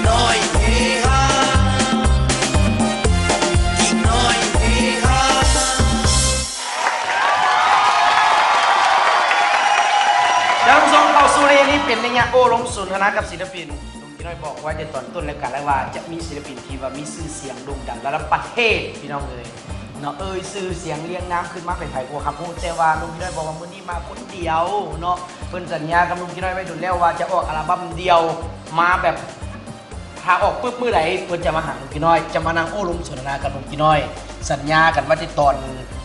ນ້ອຍເຮຮາ ເດັກນ້ອຍເຮຮາ. ທ່ານຜູ້ຊົມ, ເຂົ້າສູ່ໄລຍະນີ້ເປັນໄລຍະໂອ້ລົມສົນທະນາກັບສິນລະປິນ. ໜຸ່ມກີນ້ອຍບອກໄວ້ແຕ່ຕອນຕົ້ນລາຍການແລ້ວວ່າ ຈະມີສິນລະປິນທີ່ວ່າມີຊື່ສຽງໂດ່ງດັງລະດັບປະເທດ ພີ່ນ້ອງເອີຍເນາະ. ເອີ່ຍຊື່ສຽງລຽງນາມຂຶ້ນມາ ໃຜໆກໍຮັບຮູ້, ແຕ່ວ່າໜຸ່ມກີນ້ອຍບອກວ່າ ມື້ນີ້ມາຄົນດຽວເນາະ. ເພິ່ນສັນຍາກັບໜຸ່ມກີນ້ອຍໄວ້ດົນແລ້ວວ່າ ຈະອອກອັລບັມດຽວ ມາແບບ ຖ້າອອກປຶບມື້ໃດ ເພິ່ນຈະມາຫາໜຸ່ມກີນ້ອຍ, ຈະມານັ່ງໂອ້ລົມສົນທະນາກັບໜຸ່ມກີນ້ອຍ. ສັນຍາກັນວ່າແຕ່ຕອນ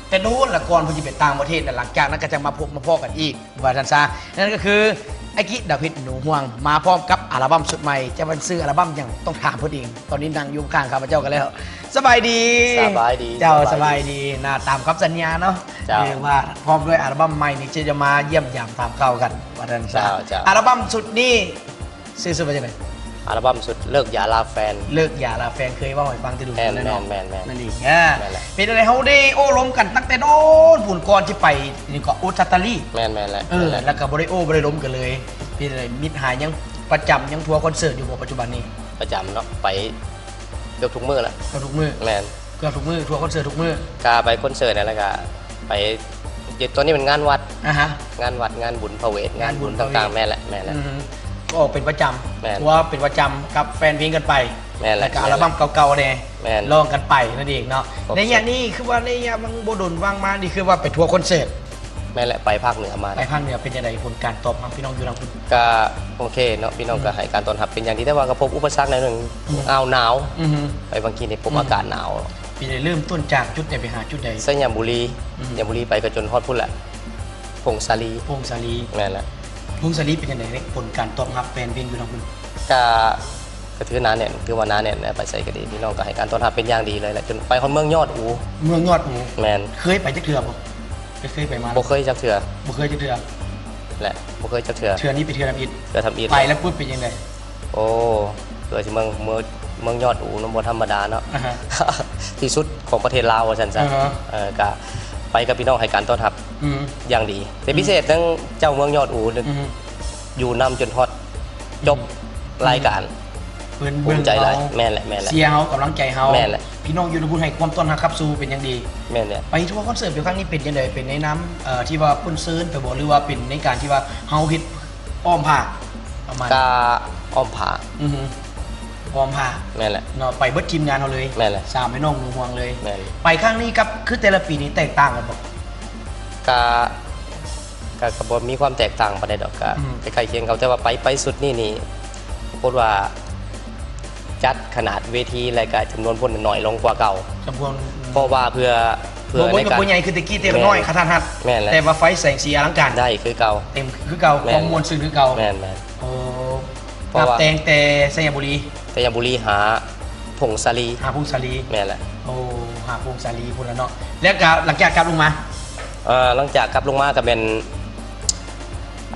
ແຕ່ໂດນລະ ກ່ອນເພິ່ນຊິໄປຕ່າງປະເທດນະ, ຫຼັງຈາກນັ້ນກໍຈະມາພົບມາພໍ້ກັນອີກ ວ່າຊັ້ນຊະ. ນັ້ນກໍຄື ອາກິ ດາວເພັດ ໜູຮ່ວງ ມາພ້ອມກັບອັລະບັມຊຸດໃໝ່. ຈະແມ່ນຊື່ອັລະບັມຫຍັງ ຕ້ອງຖາມເພິ່ນເອງ. ຕອນນີ້ນັ່ງຢູ່ຂ້າງຂ້າພະເຈົ້າກັນແລ້ວ. ສະບາຍດີ. ສະບາຍດີ. ເຈົ້າ ສະບາຍດີ. ສະບາຍດີ. ນະ ຕາມຄຳສັນຍາເນາະ. ເຈົ້າ. ເອີ້ນວ່າພ້ອມດ້ວຍອັລະບັມໃໝ່ນີ້ ຈະ ຈະມາຢ້ຽມຢາມຖາມຂ່າວກັນ ວ່າຊັ້ນຊະ. ເຈົ້າ ເຈົ້າ. ອັລະບັມຊຸດນີ້ ຊື່ ຊື່ວ່າຈັ່ງໃດ? ອັລະບັມຊຸດເລີກຢາລາແຟນ. ເລີກຢາລາແຟນ ເຄີຍເວົ້າໃຫ້ຟັງແຕ່ດົນແລ້ວເນາະ. ແມ່ນໆໆ. ນັ້ນເອງ. ອ່າ ແມ່ນແຫຼະ. ເປັນຈັ່ງໃດ ເຮົາໄດ້ໂອ້ລົມກັນຕັ້ງແຕ່ໂດນພຸ້ນ ກ່ອນຊິໄປນີ້ກໍອຸດສະຕາລີ. ແມ່ນໆແຫຼະ. ເອີ ແມ່ນແຫຼະ. ແລ້ວກໍບໍ່ໄດ້ໂອ້ ບໍ່ໄດ້ລົມກັນເລີຍ. ເປັນຈັ່ງໃດ ມິດຫາຍັງປະຈຳ ຍັງທົວຄອນເສີດຢູ່ບໍ່ປັດຈຸບັນນີ້? ປະຈຳເນາະ ໄປເກືອບທຸກມື້ລະ. ເກືອບທຸກມື້. ແມ່ນ. ເກືອບທຸກມື້ ທົວຄອນເສີດທຸກມື້. ກະໄປຄອນເສີດນັ້ນແຫຼະ ກະໄປ ຕອນນີ້ມັນງານວັດ. ອ່າຮະ. ງານວັດ ງານບຸນພະເວດ ງານບຸນຕ່າງໆ. ແມ່ນແຫຼະ ແມ່ນແຫຼະ. ອືມ ກໍອອກເປັນປະຈຳ. ແມ່ນ. ຖືວ່າເປັນປະຈຳກັບແຟນເພງກັນໄປ. ແມ່ນແຫຼະ. ແລ້ວກໍອັລະບັມເກົ່າໆແດ່. ແມ່ນ. ຮ້ອງກັນໄປນັ້ນເອງເນາະ. ໃນໄລຍະນີ້ຄືວ່າ ໃນໄລຍະມັນບໍ່ດົນວ່າງມານີ້ ຄືວ່າໄປທົວຄອນເສີດ. ແມ່ນແຫຼະ ໄປພາກເໜືອມາ. ໄປພາກເໜືອ ເປັນຈັ່ງໃດ ຜົນການຕອບຮັບພີ່ນ້ອງຢູ່ທາງພຸ້ນ? ກະໂອເຄເນາະ ພີ່ນ້ອງ ອືມ ກໍໃຫ້ການຕ້ອນຮັບເປັນຢ່າງດີ, ແຕ່ວ່າກໍພົບອຸປະສັກໜ້ອຍໜຶ່ງ. ອືມ ອ້າວ ໜາວ. ອືມ ໄປບາງທີນີ້ພົບ ອືມ ອາກາດໜາວ. ເປັນຈັ່ງໃດ ເລີ່ມຕົ້ນຈາກຈຸດໃດໄປຫາຈຸດໃດ? ໄຊຍະບູລີ. ອືມ ໄຊຍະບູລີໄປກໍຈົນຮອດພຸ້ນແຫຼະ ຜົ້ງສາລີ. ຜົ້ງສາລີ. ແມ່ນແຫຼະ. ຜົ້ງສາລີເປັນຈັ່ງໃດ ຜົນການຕອບຮັບແຟນເພງຢູ່ທາງພຸ້ນ? ກະ ກໍຖືໜາແໜ້ນ ຖືວ່າໜາແໜ້ນນະ, ໄປໃສກໍດີ ພີ່ນ້ອງກໍໃຫ້ການຕ້ອນຮັບເປັນຢ່າງດີເລີຍແຫຼະ ຈົນໄປຮອດເມືອງຍອດອູ. ເມືອງຍອດອູ. ແມ່ນ. ເຄີຍໄປຈັກເທື່ອບໍ່? ເຄີຍໄປມາ? ບໍ່ເຄີຍຈັກເທື່ອ. ບໍ່ເຄີຍຈັກເທື່ອ. ແຫຼະ ບໍ່ເຄີຍຈັກເທື່ອ. ເທື່ອນີ້ເປັນເທື່ອທຳອິດ. ເທື່ອທຳອິດ. ໄປແລ້ວປຸບເປັນຈັ່ງໃດ? ໂອ້ ເກີດຊິເມືອງ ເມືອງ ເມືອງຍອດອູນະ ບໍ່ທຳມະດາເນາະ. ອ່າຮະ. ທີ່ສຸດຂອງປະເທດລາວວ່າຊັ້ນຊະ. ອ່າຮະ. ເອີ ກະໄປກັບພີ່ນ້ອງໃຫ້ການຕ້ອນຮັບ ອືມ ຢ່າງດີ ແຕ່ ອືມ ພິເສດທັງເຈົ້າເມືອງຍອດອູ ອືມ ຢູ່ນຳຈົນຮອດ ຈົບ ອືມ ລາຍການ. ເພິ່ນເບິ່ງເຮົາ. ພູມໃຈຫຼາຍ. ແມ່ນແຫຼະ ແມ່ນແຫຼະ. ເຊຍເຮົາ ກຳລັງໃຈເຮົາ. ແມ່ນແຫຼະ. ພີ່ນ້ອງຢູ່ນະພຸ້ນໃຫ້ຄວາມຕ້ອນຮັບກັບສູ່ເປັນຢ່າງດີ. ແມ່ນແຫຼະ. ໄປທົວຄອນເສີດຢູ່ຄັ້ງນີ້ເປັນຈັ່ງໃດ? ເປັນໃນນາມ ເອີ ທີ່ວ່າເພິ່ນເຊີນໄປບໍ່ ຫຼືວ່າເປັນໃນການທີ່ວ່າເຮົາເຮັດອ້ອມຜາກປະມານ? ກະອ້ອມຜາກ. ອືຮຶ ອ້ອມຜາກ. ແມ່ນແຫຼະ. ເນາະ ໄປເບິດທີມງານເຮົາເລີຍ. ແມ່ນແຫຼະ. ສາມພີ່ນ້ອງໜູຮວງເລີຍ. ແມ່ນ. ໄປຄັ້ງນີ້ກັບ ຄືແຕ່ລະປີນີ້ແຕກຕ່າງກັນບໍ່? ກະ ກະ ກະບໍ່ມີຄວາມແຕກຕ່າງປານໃດດອກ ກະ ອືມ ໃກ້ໆຄຽງເກົ່າ ແຕ່ວ່າໄປ ໄປຊຸດນີ້ນີ້ ປາກົດວ່າຈັດຂະໜາດເວທີ ແລະກະຈຳນວນຄົນໜ້ອຍລົງກວ່າເກົ່າ. ຈຳນວນ ເພາະວ່າເພື່ອ ເພື່ອໃນການ ບໍ່ ບໍ່ໃຫຍ່ຄືແຕ່ກີ້ ແຕ່ນ້ອຍ ແມ່ນ ຂະທັດຮັດ. ແມ່ນແຫຼະ. ແຕ່ວ່າໄຟແສງສີອະລັງການ ໄດ້ຄືເກົ່າ ເຕັມຄືເກົ່າ. ແມ່ນ ຄວາມມ່ວນຊື່ນຄືເກົ່າ. ແມ່ນໆ. ໂອ້ ເພາະວ່າ ນັບແຕ່ງແຕ່ໄຊຍະບູລີ ໄຊຍະບູລີຫາ ຜົ້ງສາລີ. ຫາຜົ້ງສາລີ. ແມ່ນແຫຼະ. ໂອ້ ຫາຜົ້ງສາລີພຸ້ນລະເນາະ. ແລ້ວກະຫຼັງຈາກກັບລົງມາ? ເອີ ຫຼັງຈາກກັບລົງມາກະແມ່ນ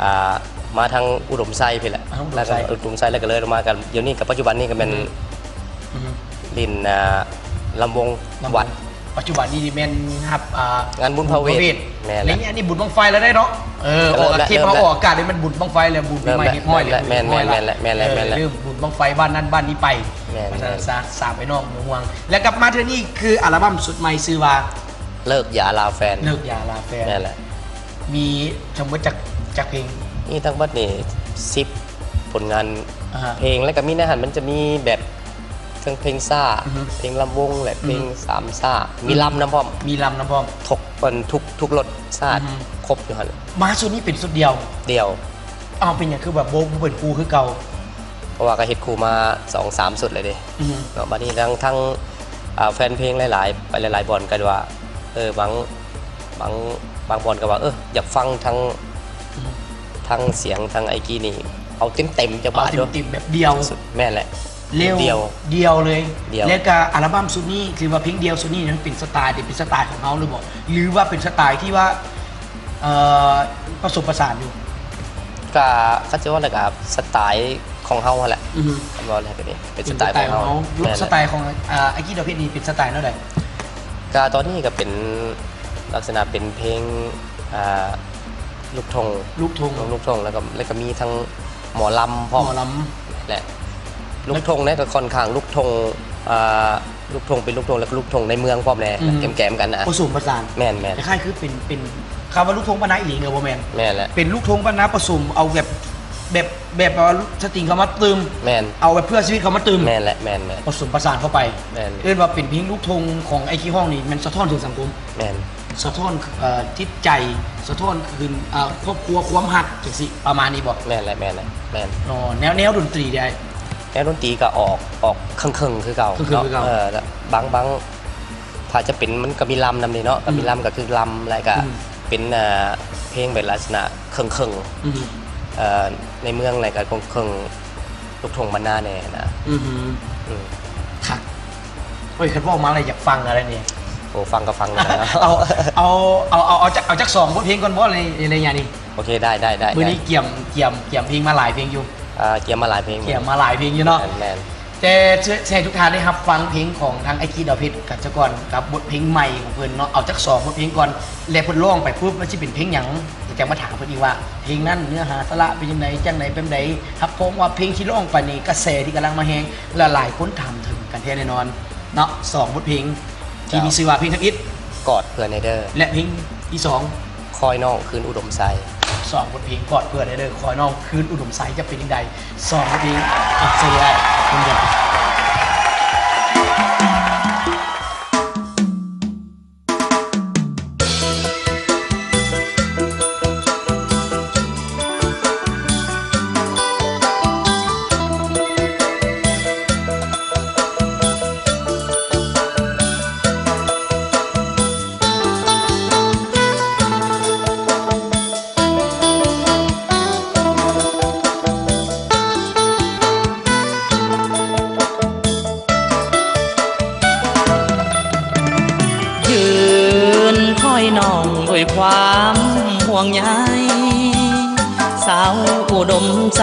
ອ່າ ມາທາງອຸດົມໄຊພີ້ແຫຼະ. ອຸດົມໄຊ. ອຸດົມໄຊ ແລ້ວກະເລີຍລົງມາ ກະດຽວນີ້ກະປັດຈຸບັນນີ້ກະແມ່ນ ອືຮຶ ຫຼິ້ນ ອ່າ ລຳວົງ ລຳວົງວັດ. ປັດຈຸບັນນີ້ແມ່ນຮັບ ອ່າ ງານບຸນພະເວດ. ແມ່ນແຫຼະ. ນີ້ອັນນີ້ບຸນບັ້ງໄຟແລ້ວເດ້ເນາະ. ເອີ ເລີ່ມແລ້ວ ອອກອາທິດມາອອກອາກາດນີ້ມັນບຸນບັ້ງໄຟແລ້ວ ບຸນປີໃໝ່ຮຽບຮ້ອຍແລ້ວ. ແມ່ນແຫຼະ ແມ່ນແຫຼະ ແມ່ນແຫຼະ. ເອີ ເລີ່ມບຸນບັ້ງໄຟບ້ານນັ້ນບ້ານນີ້ໄປ. ແມ່ນ ວ່າຊັ້ນຊະ ສາມພີ່ນ້ອງໜູຮວງ. ແລ້ວກັບມາເທື່ອນີ້ຄືອັລບັມຊຸດໃໝ່ຊື່ວ່າ ເລີກຢາລາແຟນ. ເລີກຢາລາແຟນ. ແມ່ນແຫຼະ. ມີທັງໝົດຈັກ ຈັກເພງ? ມີທັງໝົດນີ້ສິບຜົນງານ ອ່າຮະ ເພງ ແລ້ວກະມີໃນຫັ້ນມັນຈະມີແບບ ເຊິ່ງເພງຊ້າ ອືຮຶ ເພງລຳວົງ ແລະ ອືຮຶ ເພງສາມຊ້າ ອືຮຶ ມີລຳນຳພ້ອມ. ມີລຳນຳພ້ອມ. ທຸກ ເປັນທຸກ ທຸກລົດຊາດ ອືຮຶ ຄົບຢູ່ຫັ້ນ. ມາຊຸດນີ້ເປັນຊຸດດຽວ? ດຽວ. ອ້າວ ເປັນຫຍັງຄືແບບບໍ່ ບໍ່ເປັນຄູ່ຄືເກົ່າ? ເພາະວ່າກະເຮັດຄູ່ມາສອງສາມຊຸດແລ້ວເດ້ ອືຮຶ ເນາະ. ບາດນີ້ທັງ ທັງ ອ່າ ແຟນເພງຫຼາຍໆ ໄປຫຼາຍໆບ່ອນກະວ່າ ເອີ ບາງ ບາງ ບາງບ່ອນກະວ່າ ເອີ ຢາກຟັງທັງ ອືຮຶ ທັງສຽງທັງໄອກີນີ້ ເອົາເຕັມໆຈັກບາດ. ເອົາເຕັມໆແບບດຽວ. ແມ່ນແຫຼະ. ດຽວ ດຽວເລີຍ. ດຽວ. ແລ້ວກະອັລະບັມຊຸດນີ້ ຫຼືວ່າເພງດຽວຊຸດນີ້ ມັນເປັນສະໄຕ ເປັນສະໄຕຂອງເຮົາຫຼືບໍ່ ຫຼືວ່າເປັນສະໄຕທີ່ວ່າ ເອີ ປະສົມປະສານຢູ່? ກະ ຄັນຊິເວົ້າແລ້ວກະສະໄຕຂອງເຮົາຫັ້ນແຫຼະ. ອືຮຶ ຄັນເວົ້າແລ້ວກະນີ້ເປັນສະໄຕຂອງເຮົາ. ແມ່ນແຫຼະ. ສະໄຕຂອງ ອາ ອາກິດອກເພັດນີ້ເປັນສະໄຕແນວໃດ? ກະຕອນນີ້ກະເປັນລັກສະນະເປັນເພງ ອ່າ ລູກທົ່ງ ລູກທົ່ງ ລູກທົ່ງ ແລ້ວກະ ແລ້ວກະມີທັງໝໍລຳພ້ອມ. ໝໍລຳ. ແລະ ລູກທົ່ງນີ້ກໍຂ້ອນຂ້າງລູກທົ່ງ ອ່າ ລູກທົ່ງ ເປັນລູກທົ່ງ ແລ້ວກໍລູກທົ່ງໃນເມືອງພ້ອມແດ່ ອືມ ແກມໆກັນນະ ປະສົມປະສານ ແມ່ນໆ ຄ້າຍໆຄືເປັນ ເປັນ ຄຳວ່າລູກທົ່ງບ້ານນາອີ່ຫຼີກໍບໍ່ແມ່ນ ແມ່ນແຫຼະ ເປັນລູກທົ່ງບ້ານນາປະສົມເອົາແບບ ແບບ ແບບວ່າສະຕຣິງເຂົ້າມາຕື່ມ ແມ່ນ ເອົາແບບເພື່ອຊີວິດເຂົ້າມາຕື່ມ ແມ່ນແຫຼະ ແມ່ນໆ ປະສົມປະສານເຂົ້າໄປ ແມ່ນ ເອີ້ນວ່າເປັນເພງລູກທົ່ງຂອງອ້າຍຄີຮ້ອງນີ້ ແມ່ນສະທ້ອນເຖິງສັງຄົມ ແມ່ນ ສະທ້ອນ ເອີ ຈິດໃຈ ສະທ້ອນຄືນ ເອີ ຄອບຄົວ ຄວາມຮັກ ຈັ່ງຊີ້ ປະມານນີ້ບໍ່? ແມ່ນແຫຼະ ແມ່ນແຫຼະ ແມ່ນ ເນາະ ແນວ ແນວດົນຕີເດ? ແນວດົນຕີກໍອອກ ອອກເຄິ່ງໆຄືເກົ່າ ເຄິ່ງໆຄືເກົ່າ ເນາະ ເອີ ແລ້ວບາງ ບາງ ຖ້າຈະເປັນ ມັນກໍມີລຳນຳເດເນາະ ກໍມີ ອືມ ລຳ ກໍຄືລຳ ແລ້ວກໍ ອືມ ເປັນ ເອີ ເພງແບບລັກສະນະເຄິ່ງໆ ອືມ ເອີ ໃນເມືອງ ແລ້ວກໍເຄິ່ງໆ ລູກທົ່ງບ້ານນາແດ່ນະ ອືມ ອືມ ຄັກ ໂອ້ຍ ຄັນເວົ້າມາແລ້ວຢາກຟັງແລ້ວນີ້ ໂອ້ ຟັງກໍຟັງແລ້ວ ເອົາ ເອົາ ເອົາ ເອົາ ເອົາຈັກ ເອົາຈັກສອງບົດເພງກ່ອນບໍ່ ໃນ ໃນໄລຍະນີ້? ໂອເຄ ໄດ້ ໄດ້ ໄດ້ ມື້ນີ້ກຽມ ກຽມ ກຽມເພງມາຫຼາຍເພງຢູ່ ເອີ ກຽມມາຫຼາຍເພງ ກຽມມາຫຼາຍເພງຢູ່ເນາະ ແມ່ນໆ ແຕ່ ແຕ່ໃຫ້ທຸກທ່ານໄດ້ຮັບຟັງເພງຂອງທາງອ້າຍຄີດດາວເພັດ ກັນຊະກ່ອນ ກັບບົດເພງໃໝ່ຂອງເພິ່ນເນາະ ເອົາຈັກສອງບົດເພງກ່ອນ ແລະ ເພິ່ນຮ້ອງໄປປຸບ ມັນຊິເປັນເພງຫຍັງ ແລ້ວຈັ່ງມາຖາມເພິ່ນອີກວ່າ ເພງນັ້ນເນື້ອຫາສາລະເປັນຈັ່ງໃດ ຈັ່ງໃດ ແບບໃດ ຮັບຮອງວ່າເພງທີ່ຮ້ອງໄປນີ້ ກະແສທີ່ກຳລັງມາແຮງ ແລະ ຫຼາຍຄົນຖາມເຖິງກັນແທ້ແນ່ນອນເນາະ ສອງບົດເພງ ທີ່ມີຊື່ວ່າເພງທຳອິດ ກອດເພື່ອນແດ່ເດີ ແລະ ເພງທີສອງ ຄອຍນ້ອງຄືນອຸດົມໄຊ ສອງບົດເພງ ກອດເພື່ອນແດ່ເດີ ຄອຍນ້ອງຄືນອຸດົມໄຊ ຈະເປັນຈັ່ງໃດ ສອງບົດເພງ ອ່ະ ເຊີນເລີຍ ເຊີນເລີຍ. ຢືນຄອຍນ້ອງດ້ວຍຄວາມຫ່ວງໃຍ ສາວອຸດົມໄຊ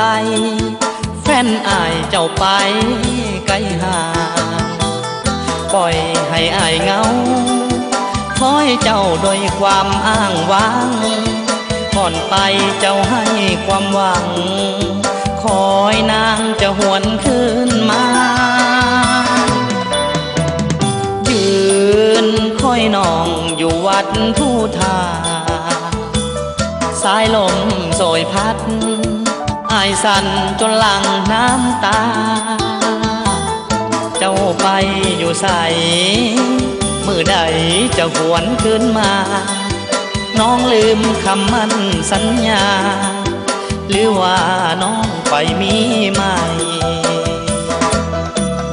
ແຟນອ້າຍເຈົ້າໄປໄກຫ່າງ ປ່ອຍໃຫ້ອ້າຍເຫງົາ ຄອຍເຈົ້າດ້ວຍຄວາມອ້າງຫວັງ ກ່ອນໄປເຈົ້າໃຫ້ຄວາມຫວັງ ຄອຍນາງຈະຫວນຄືນມາ ຢືນຄອຍນ້ອງຢູ່ວັດພູທາ ສາຍລົມໂຊຍພັດ ອ້າຍສັ່ນຈົນຫຼັ່ງນ້ຳຕາ ເຈົ້າໄປຢູ່ໃສ ມື້ໃດຈະຫວນຄືນມາ ນ້ອງລືມຄຳໝັ້ນສັນຍາ ຫຼືວ່ານ້ອງໄປມີໃໝ່?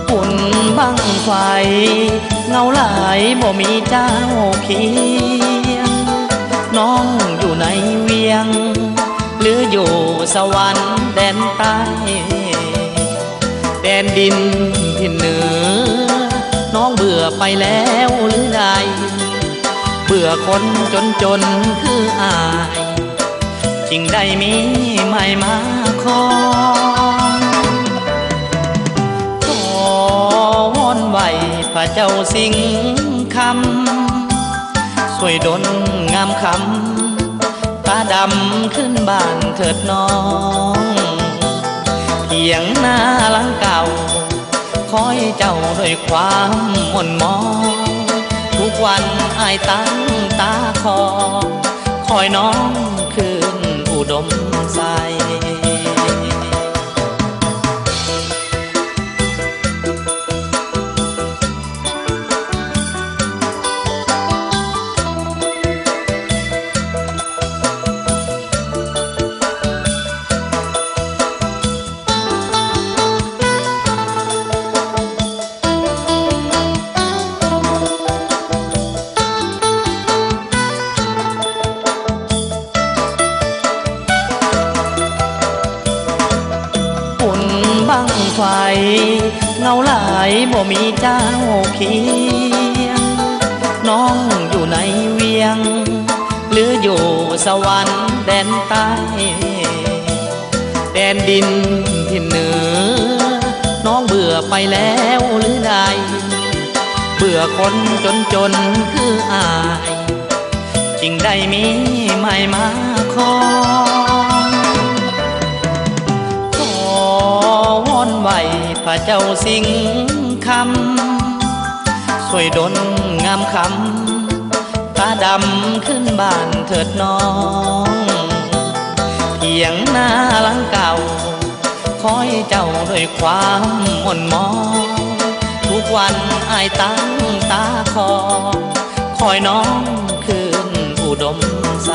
ບຸນບັ້ງໄຟເຫງົາຫຼາຍບໍ່ມີເຈົ້າຄຽງ ນ້ອງຢູ່ໃນວຽງ ຫຼືຢູ່ສະຫວັນແດນໃຕ້ ແດນດິນຖິ່ນເໜືອ ນ້ອງເບື່ອໄປແລ້ວຫຼືໃດ ເບື່ອຄົນຈົນໆຄືອ້າຍ ຈຶ່ງໄດ້ມີໃໝ່ມາຄອງ ຂໍວອນໄຫວ້ພະເຈົ້າສິງຄຳ ຊ່ວຍດົນງາມຄຳ ຕາດຳຄືນບ້ານເຖີດນ້ອງ ຖຽງນາຫຼັງເກົ່າ ຄອຍເຈົ້າດ້ວຍຄວາມໝົ່ນໝອງ ທຸກວັນອ້າຍຕັ້ງຕາຄອງ ຄອຍນ້ອງຄືນອຸດົມໄຊ. ຂໍວອນໄຫວ້ ພະເຈົ້າສິງຄຳ ຊ່ວຍດົນງາມຄຳ ຕາດຳຄືນບ້ານເຖີດນ້ອງ ຖຽງນາຫຼັງເກົ່າ ຄອຍເຈົ້າດ້ວຍຄວາມມ່ວນມອງ ທຸກວັນອ້າຍຕັ້ງຕາຂໍ ຄອຍນ້ອງຄືນອຸດົມໃສ.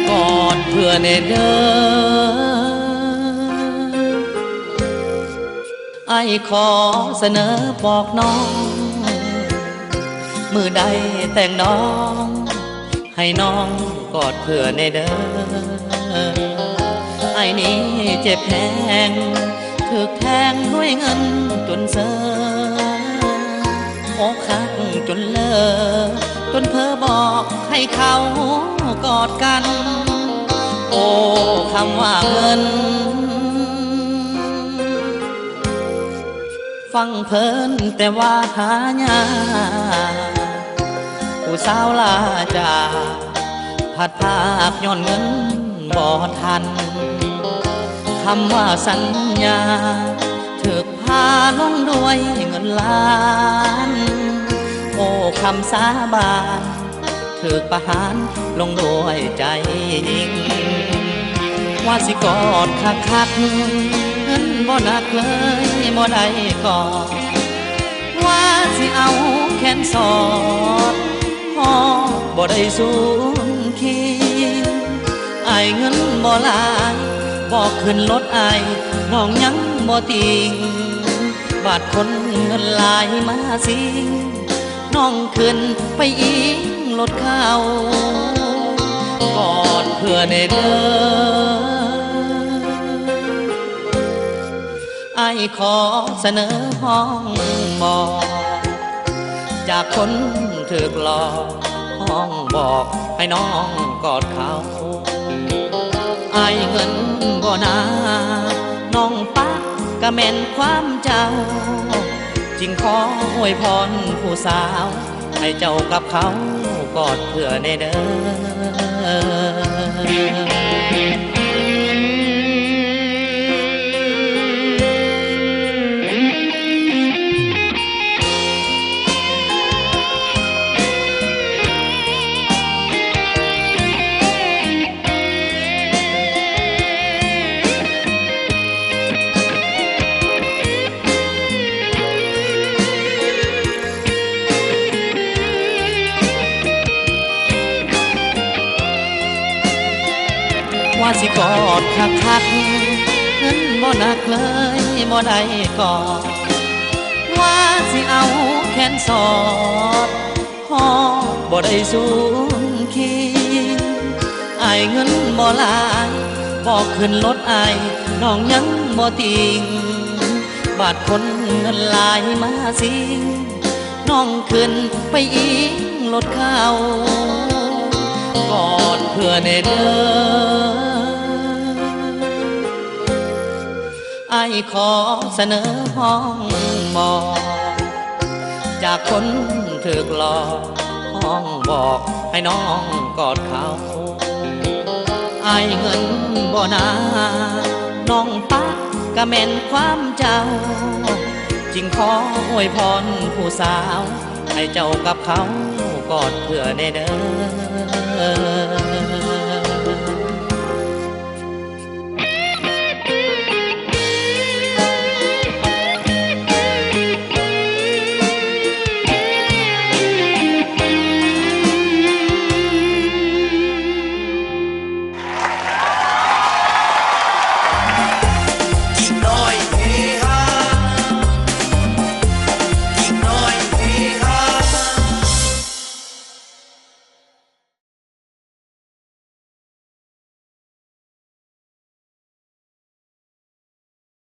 ກອດເພື່ອແດ່ເດີ ອ້າຍຂໍສະເໜີບອກນ້ອງ ມື້ໃດແຕ່ງດອງ ໃຫ້ນ້ອງກອດເພື່ອແດ່ເດີ ອ້າຍນີ້ເຈັບແຮງ ຖືກແທງດ້ວຍເງິນຈົນເຊີ ອົກຫັກຈົນເລີ ຈົນເຜີບອກໃຫ້ເຂົາກອດກັນ ໂອ້ ຄຳວ່າເງິນ ຟັງເພີນແຕ່ວ່າຫາຍາກ ຜູ້ສາວລາຈາກ ພັດພາກຍ້ອນເງິນບໍ່ທັນ ຄຳວ່າສັນຍາ ຖືກພາລົງດ້ວຍເງິນລ້ານ ໂອ້ ຄຳສາບານ ຖືກປະຫານລົງດ້ວຍໃຈຍິງ ວ່າຊິກອດຄັກໆ ເງິນບໍ່ໜັກເລີຍບໍ່ໄດ້ກອດ ວ່າຊິເອົາແຂນສອດ ພໍບໍ່ໄດ້ສູງຄີງ ອ້າຍເງິນບໍ່ຫຼາຍ ບໍ່ຂຶ້ນລົດອ້າຍ ນ້ອງຍັງບໍ່ຕິງ ບາດຄົນເງິນຫຼາຍມາຊິງ ນ້ອງຂຶ້ນໄປອີງລົດເຂົາ ກອດເພື່ອແດ່ເດີ ອ້າຍຂໍສະເໜີຮ້ອງບອກ ຈາກຄົນຖືກຫຼອກ ຮ້ອງບອກໃຫ້ນ້ອງກອດເຂົາ ອ້າຍເງິນບໍ່ໜາ ນ້ອງປະກະແມ່ນຄວາມເຈົ້າ ຈຶ່ງຂໍອວຍພອນຜູ້ສາວ ໃຫ້ເຈົ້າກັບເຂົາກອດເພື່ອແດ່ເດີ. ວ່າຊິກອດຄັກໆ ເງິນບໍ່ໜັກເລີຍບໍ່ໄດ້ກອດ ວ່າຊິເອົາແຂນສອດ ພໍບໍ່ໄດ້ສູງຄີງ ອ້າຍເງິນບໍ່ຫຼາຍ ບໍ່ຂຶ້ນລົດອ້າຍ ນ້ອງຍັງບໍ່ຕິງ ບາດຄົນເງິນຫຼາຍມາຊິງ ນ້ອງຂຶ້ນໄປອີງລົດເຂົາ ກອດເພື່ອແດ່ເດີ. ອ້າຍຂໍສະເໜີຮ້ອງບອກ ຈາກຄົນຖືກຫຼອກ ຮ້ອງບອກໃຫ້ນ້ອງກອດເຂົາ ອ້າຍເງິນບໍ່ໜາ ນ້ອງປະກະແມ່ນຄວາມເຈົ້າ ຈຶ່ງຂໍອວຍພອນຜູ້ສາວ ໃຫ້ເຈົ້າກັບເຂົາກອດເພື່ອແດ່ເດີ.